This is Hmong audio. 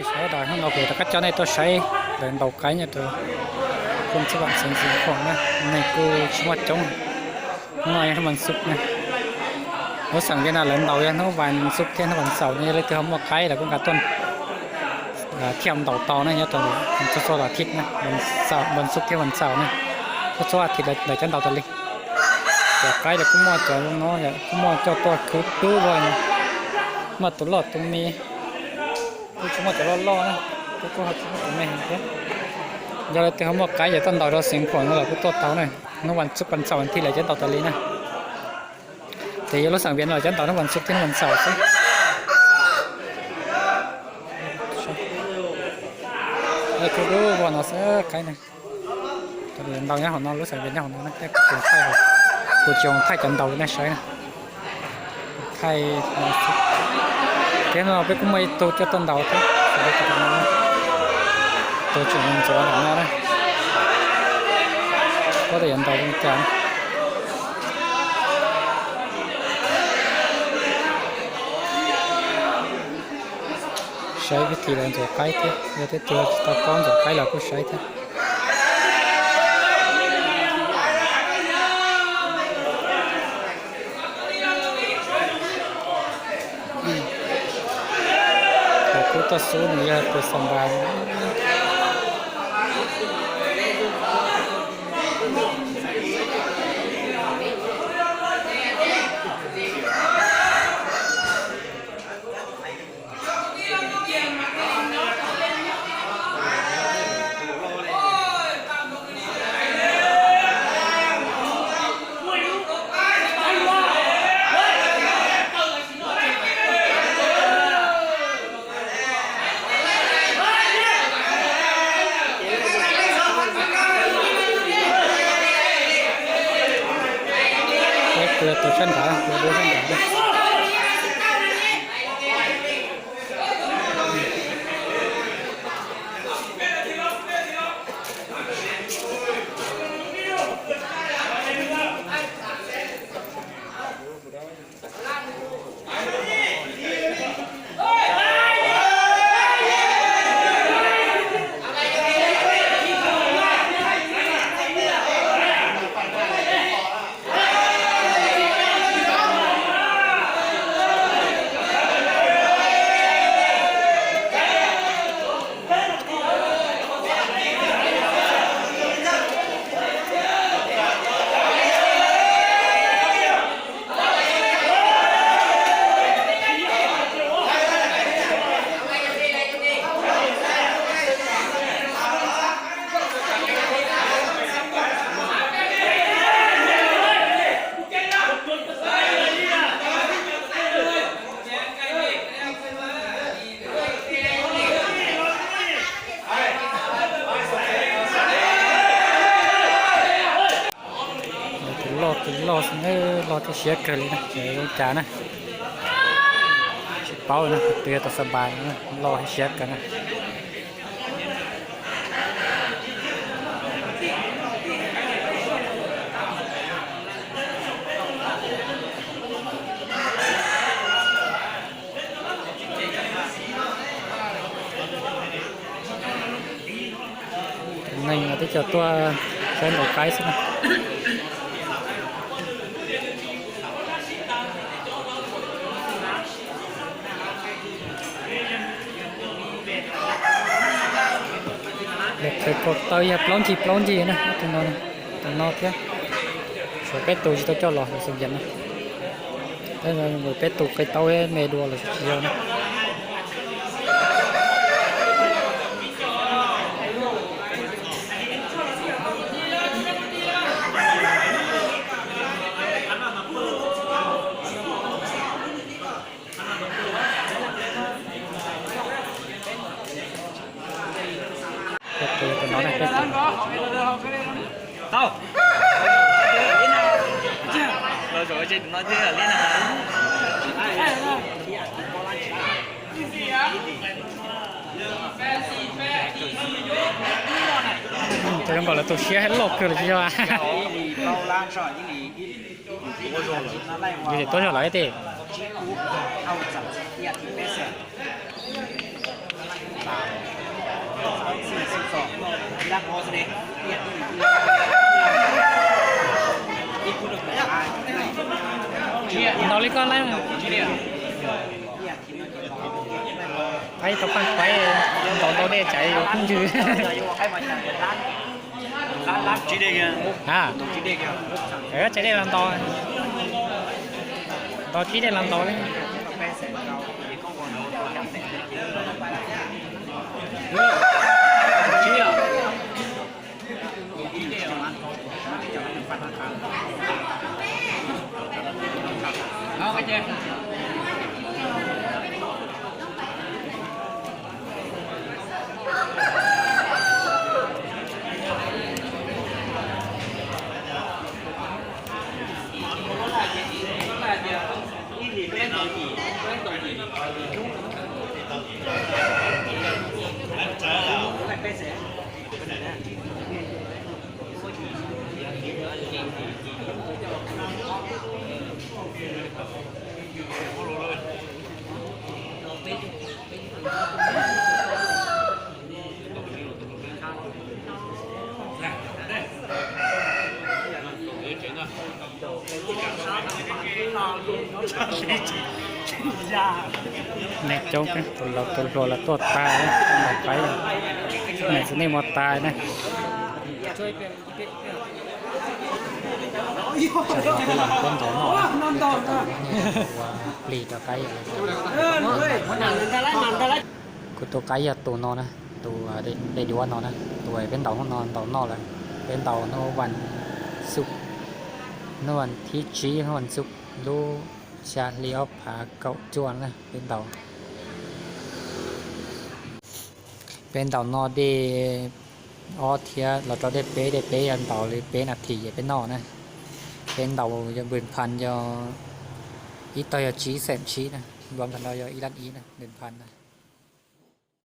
Sawv daws, hnub no kuv rov qab coj nej tuaj saib lawv ntaus qaib nyob rau kuj txhub vam xeev Xeev Khuam na, neeg kuj tsis muaj coob. Hnub no yog hnub vas xuj na. Lub xeem Viaj Nam lawv ntaus yog hnub vas xuj thiab hnub vas xaum no, yog leej twg ho muaj qaib los kuj nqa tuaj thiaj ntaus tau na, nyob rau txhua txhua vas thiv na, vas xuj thiab vas xaum na, txhua txhua vas thiv lawv cov ntaus tas li. Cov qaib los kuj muaj cov no, kuj muaj coj tuaj khwv dub luaj, muaj tus loj tus me, kuj tsis muaj cov loj loj na, kuj kuj ho tsis muaj cov me thiab. Yog leej twg ho muaj qaib ces tuaj ntaus rau Xeev Khuam no los kuj tuaj tau na. Hnub vas xuj vas xaum thiaj lawv cov ntaus tas li na. Ces yog lub xeem Viaj Nam lawv cov ntaus hnub vas xuj thiab hnub vas xaum xwb. Khwv dub luaj no xwb qaib na. Ntaus nyob hauv no, lub xeem Viaj Nam nyob hauv no na, kuv tsis, kuv tsis thaij cov ntaus rau nej saib na. Thaij, thiab no peb kuj muaj ib tug coj tuaj ntaus thiab, tus tseem ntxuav nram no na, paub tias yuav ntaus li cas. Saib vib thi lawv ntxuav qaib thiab, yog tej tug tsis tau paub ntxuav qaib los kuj saib thiab. Tus kub tuaj xub nws yog tus xa npas. Tus sab nrad, tus sab nrad. Tus loj tus loj xwb na, loj thiab siab kawg li na, zoo cas na. Tsis paub na, tus yog tus xa npas, loj thiab siab kawg na. Neeg no twb coj tuaj saib ntaus qaib xwb na. Lawv khaws kaus taw yog plaub ncig plaub ncig na, tus no, tus no thiab. Tshuav peb tus tsis tau coj los hauv xeem Viaj Nam. Peb tus qe taub me dua los tsis yog na. Peb tus, tus no na, peb tus. Tau. Los zaum ua ntej tus no thiab li na. Tau zoo nkaus lawv tus siab loj kawg li tsis yog. Yus twb tuaj zog lawm thiab. Ntaus li koj lab. Qaib tau paj qaib, ntaus ntau dej tsam yuav phooj ywg. A, tsam dej los ntaus, ntaus tsib dej los ntaus li. Nej coob, tus laus tus hluas los tuaj tag, nej txiv neej muaj tas na. Peb ntaus noj, ua plig rau qaib. Kuv tus qaib yog tus no na, tus dej duab no na, tus peb ntaus hnub no ntaus noj lawm. Peb ntaus hnub vas xuj, hnub vas thib tsib, hnub vas xuj lub xya hli ob phav kaum cuaj na peb ntaus. Peb ntaus noj dej ob thiab los rau dej peb, dej peb yog ntaus li peb nas this ces peb noj na. Peb ntaus yog npws phas yog ib tog yog tsib xeem tsib na, npws phas no yog ib lab ib na, npws phas na.